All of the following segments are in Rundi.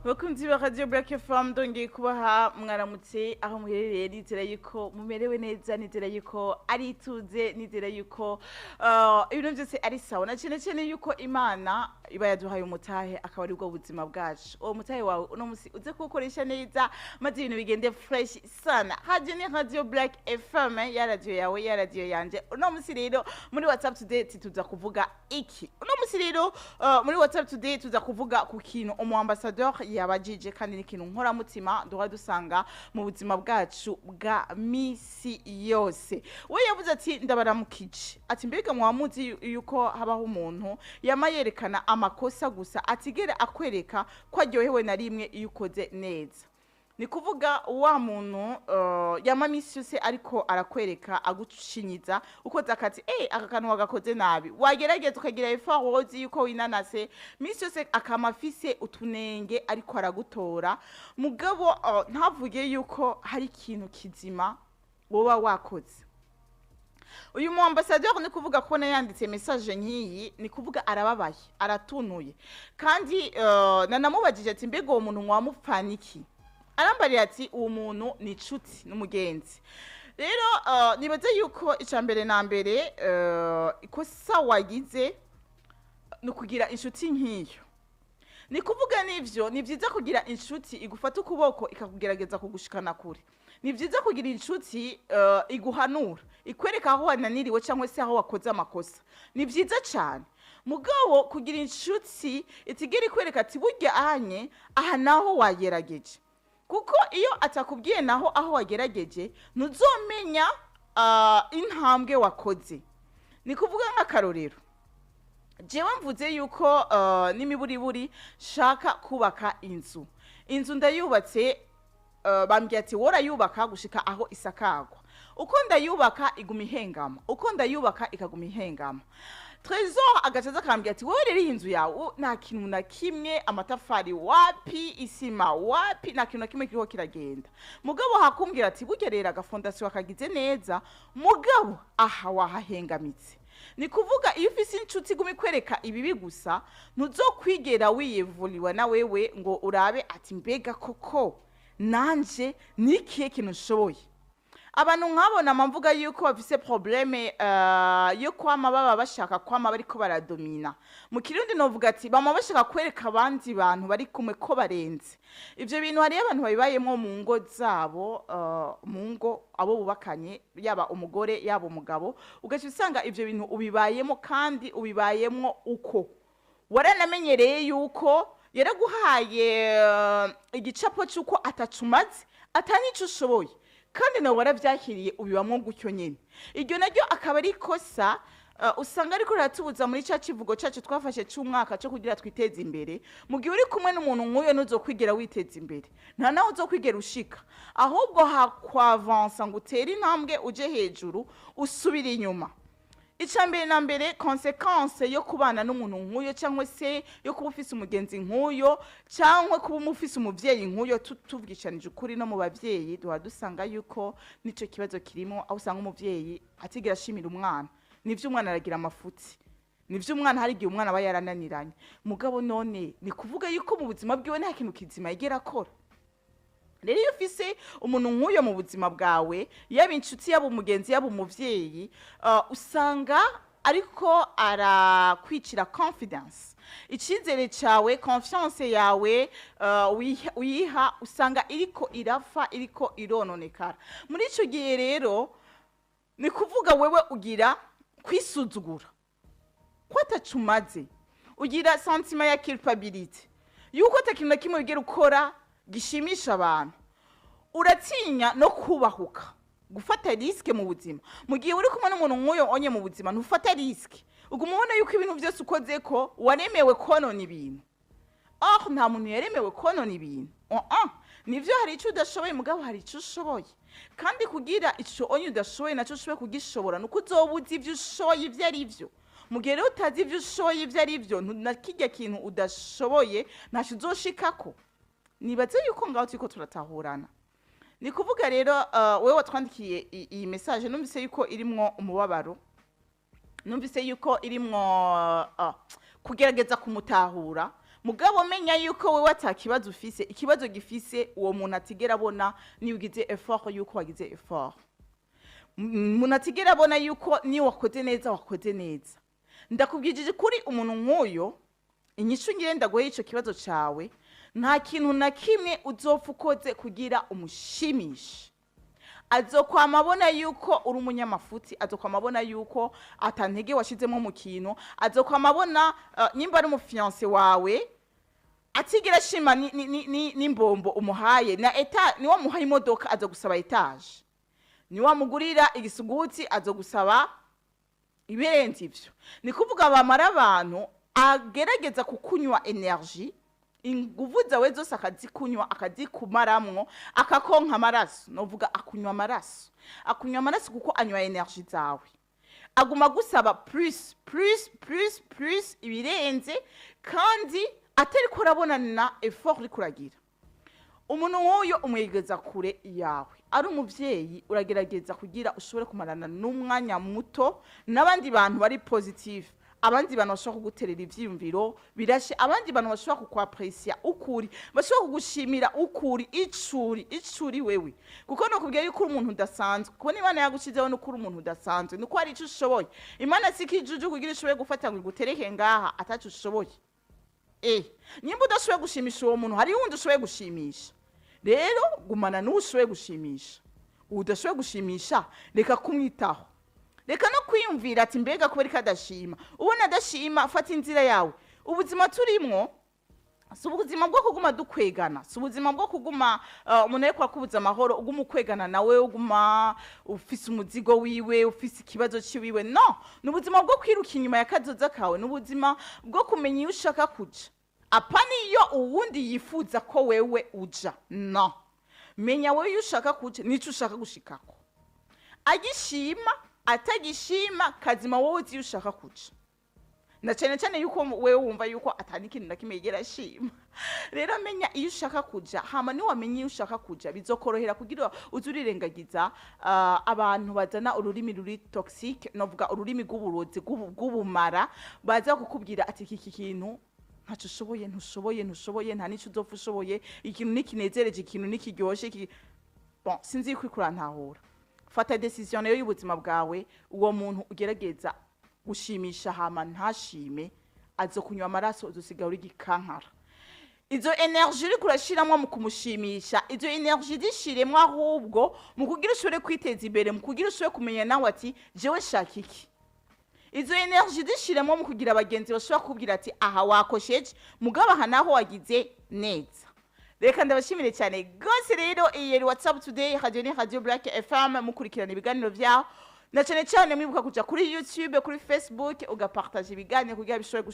Bakunzi ba Radio Black FM, ndongeye kubaha mwaramutse aho muherereye. Nizera yuko mumerewe neza, nizera yuko ari ituze, nizera yuko ibintu byose ari sawa, na cyane cyane yuko Imana iba yaduhaye umutahe, akaba ari bwo buzima bwacu. Uwo mutahe wawe uno musi uze kuwukoresha neza, maze ibintu bigende fresh sana. Radio ni Radio Black FM, ya radio yawe, ya radio yanje. Uno musi rero muri WhatsApp Today tuza kuvuga iki? Uno musi rero muri WhatsApp Today tuza kuvuga ku kintu umu ambassadeur yabajije, kandi ni ikintu nkoramutima duhora dusanga mu buzima bwacu bwa misi yose. We yavuze ati: "Ndabaramukije." Ati: "Mbega mwamuzi yuko habaho umuntu yama yerekana amakosa gusa, atigera akwereka ko aryohewe na rimwe iyo ukoze neza?" Ni kuvuga wa muntu yama misi yose ariko arakwereka, agushinyiza ukoze akati aka kantu wagakoze nabi, wagerageza ukagira effort, wozi yuko winanase, misi yose akama afise utunenge ariko aragutora, mugabo ntavuge yuko hari ikintu kizima woba wakoze. Uyu mu ambassadeur, ni kuvuga ko yanditse message nk'iyi, ni kuvuga arababaye, aratunuye. Kandi nanamubajije ati: "Mbega uwo muntu mwamupfana iki?" Arambarira ati: "Uwo muntu ni inshuti n'umugenzi." Rero nibaze yuko icya mbere na mbere ikosa wagize ni ukugira inshuti nk'iyo. Ni kuvuga n'ivyo, ni byiza kugira inshuti igufata ukuboko, ikakugerageza kugushikana kure. Ni byiza kugira inshuti iguhanura, ikwereka aho wananiriwe cyangwa se aho wakoze amakosa, ni byiza cyane. Mugabo kugira inshuti itigera ikwereka ati: "Burya ahanye aha naho wagerageje," kuko iyo atakubwiye naho aho wagerageje, ntuzomenya intambwe wakoze. Ni kuvuga nk'akarorero, jewe mvuze yuko n'imiburiburi shaka kubaka inzu, inzu ndayubatse, bambwiye ati: "Worayubaka gushika aho isakagwa." Uko ndayubaka iguma ihengama, uko ndayubaka ikaguma ihengama. Trésor agacaza akambwira ati: "Wowe rero iyi nzu yawe nta kintu na kimwe, amatafari wapi, isima wapi, nta kintu na kimwe kiriho kiragenda." Mugabo hakumbwira ati: "Burya rero aga fondation wakagize neza, mugabo aha wahahengamitse." Ni kuvuga iyo ufise inshuti iguma ikwereka ibibi gusa, ntuzokwigera wiyevuriwa na wewe ngo urabe ati: "Mbega koko nanje ni ikihe kintu nshoboye?" Abantu nk'abo nama mvuga yuko bafise problème yo kwama baba bashaka kwama bariko baradomina. Mu Kirundi novuga ati bama bashaka kwereka abandi bantu bari kumwe ko barenze. Ivyo bintu hariyo abantu babibayemwo mu ngo zabo, mu ngo abo bubakanye, yaba umugore yaba umugabo, ugaca usanga ivyo bintu ubibayemo, kandi ubibayemwo uko waranamenyereye yuko yaraguhaye igicapo cy'uko atacumaze, atanico ushoboye, kandi nawe waravyakiriye, ubibamwo gutyo nyene. Iryo naryo akaba ari ikosa usanga ariko riratubuza muri ca kivugo cacu twafashe c'umwaka co kugira twiteze imbere. Mu gihe uri kumwe n'umuntu nk'uyo, ntuzokwigera witeza imbere, nta nawe uzokwigera ushika. Ahubwo hakwavansa ngo utere intambwe uje hejuru, usubira inyuma. Icya mbere na mbere, conséquence yo kubana n'umuntu nk'uyo, cyangwa se yo kuba ufise umugenzi nk'uyo, cyangwa kuba ufise umuvyeyi nk'uyo, tuvugishanije ukuri, no mu bavyeyi duhora dusanga yuko n'ico kibazo kirimo, aho usanga umuvyeyi atigera ashimira umwana. Nivyo, umwana aragira amafuti, nivyo, umwana hari igihe umwana aba yarananiranye, mugabo none ni kuvuga yuko mu buzima bwiwe nta kintu kizima yigera akora? Rero iyo ufise umuntu nk'uyo mu buzima bwawe, yaba inshuti, yaba umugenzi, yaba umuvyeyi, usanga ariko arakwicira confidence, icyizere cyawe, confiance yawe uyiha, usanga iriko irapfa, iriko irononekara. Muri icyo gihe rero, ni kuvuga wewe ugira kwisuzugura ko atacumaze, ugira sentiment ya culpabilité yuko atakintu na kimwe wigera ukora gishimisha abantu, uratinya no kubahuka gufata risque mu buzima. Mu gihe uri kumwe n'umuntu nk'uyo onye mu buzima, ntufata risque, uguma ubona yuko ibintu byose ukoze ko waremewe konona ibintu. Or nta muntu yaremewe konona ibintu. Oh, oh. Nivyo, hari icyo udashoboye, mugabo hari icyo ushoboye. Kandi kugira ico onye udashoboye nacyo ushoboye kugishobora, nuko uzoba uzi ivyo ushoboye ivyo ari vyo. Mu gihe rero utazi ivyo ushoboye ivyo ari vyo, na kirya kintu udashoboye ntacyo uzoshikako. Nibaze yuko ngaho turiko turatahurana. Ni kuvuga rero wewe watwandikiye iyi message, numvise yuko irimwo umubabaro, numvise yuko irimwo kugerageza kumutahura. Mugabo numvise yuko irimwo n'agahinda. Mugabo menya yuko wewe ata kibazo ufise. Ikibazo gifise uwo muntu atigera abona niyo ugize effort, yuko wagize effort, umuntu atigera abona yuko niyo wakoze neza, wakoze neza. Ndakubwije kuri umuntu nk'uyo, inyishu ngire ndaguhe ico kibazo cawe: nta kintu na kimwe uzopfa ukoze kugira umushimishe. Azokwama abona yuko uri umunyamafuti, azokwama abona yuko atantege washizemo mu kintu, azokwama abona nyimba ari umufiancé wawe atigera ashima n'imbombo umuhaye na eta. Niwo muhaye imodoka, azogusaba étage. Niwamugurira igisuguti, azogusaba ibirenze ivyo. Ni kuvuga bamara abantu agerageza kukunywa énergie, inguvu zawe zose akazikunywa, akazikumaramwo, akakonka amaraso. Novuga akunywa amaraso, akunywa amaraso kuko anywa énergie zawe. Aguma gusaba plus, plus, plus, plus, ibirenze, kandi atariko arabona na effort uriko uragira. Umuntu nk'uyo umwegeza kure yawe. Ari umuvyeyi, uragerageza kugira ushobore kumarana n'umwanya muto n'abandi bantu bari positive, abandi bantu bashobora kuguterera ivyiyumviro birashe, abandi bantu bashobora kukwapresiya ukuri, bashobora kugushimira ukuri, icuri icuri wewe. Kuko nokubwira yuko uri umuntu udasanzwe. Kubona Imana yagushizeho nuko uri umuntu udasanzwe, nuko hari ico ushoboye. Imana si ikijuju kugira ushoboye gufata ngo igutereke ngaha ataco ushoboye. Nimba udashoboye gushimisha uwo muntu, hari wundi ushoboye gushimisha. Rero gumana n'uwo ushoboye gushimisha. Uwo udashoboye gushimisha, reka kumwitaho, reka no kwiyumvira ati: "Mbega kubera ko adashima?" Ubona adashima, fata inzira yawe. Ubuzima turimwo si ubuzima bwo kuguma dukwegana, si ubuzima bwo kuguma umuntu ariko akubuza amahoro, uguma ukwegana nawe, uguma ufise umuzigo wiwe, ufise ikibazo ciwiwe. No ni ubuzima bwo kwiruka inyuma ya kazoza kawe, ni ubuzima bwo kumenya iyo ushaka kuja, apana iyo uwundi yifuza ko wewe uja. No menya wewe iyo ushaka kuja nico ushaka gushikako. Agishima, atagishima, kazima wowe uzi iyo ushaka kuja, na cyane cyane yuko wewe wumva yuko atari ikintu na kimwe yigera ashima. Rero menya iyo ushaka kuja, hama niwamenya iyo ushaka kuja bizokorohera kugira uze urirengagiza abantu bazana ururimi ruri toxique, novuga ururimi rw'uburozi, rw'ubumara, baza kukubwira ati: "Iki kintu ntacyo ushoboye, ntushoboye, ntushoboye, nta n'icyo uzopfa ushoboye, ikintu nikinezereje, ikintu nikiryoshe iki." Bon, sinzi yuko uriko urantahura. Fata décision rero y'ubuzima bwawe. Uwo muntu ugerageza gushimisha hama ntashime, azo kunywa amaraso, uzosigara uri gikankara. Izo énergie uriko urashiramwo mu kumushimisha, izo énergie zishiremwo ahubwo mu kugira ushobore kwiteza imbere, mu kugira ushobore kumenya nawe ati: "Jewe shaka iki?" Izo énergie zishiremwo mu kugira abagenzi bashobora kukubwira ati: "Aha wakosheje, mugabo aha naho wagize neza." Reka ndabashimire cyane rwose. Rero iyi yari WhatsApp Today, radio ni Radio Black FM. Mukurikirana ibiganiro byaho, na cyane cyane mwibuka kuja kuri YouTube, kuri Facebook, ugapartager ibiganiro kugira bishobore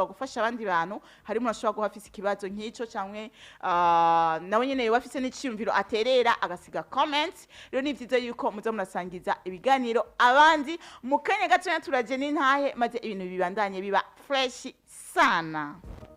gufasha abandi bantu. Harimo ashobora guha afise ikibazo nk'ico, canke nawe nyene yoba afise n'iciyumviro aterera, agasiga comment. Rero ni vyiza yuko muza murasangiza ibiganiro abandi. Mu kanya gatoya turaje n'intahe, maze ibintu bibandanye biba fresh sana.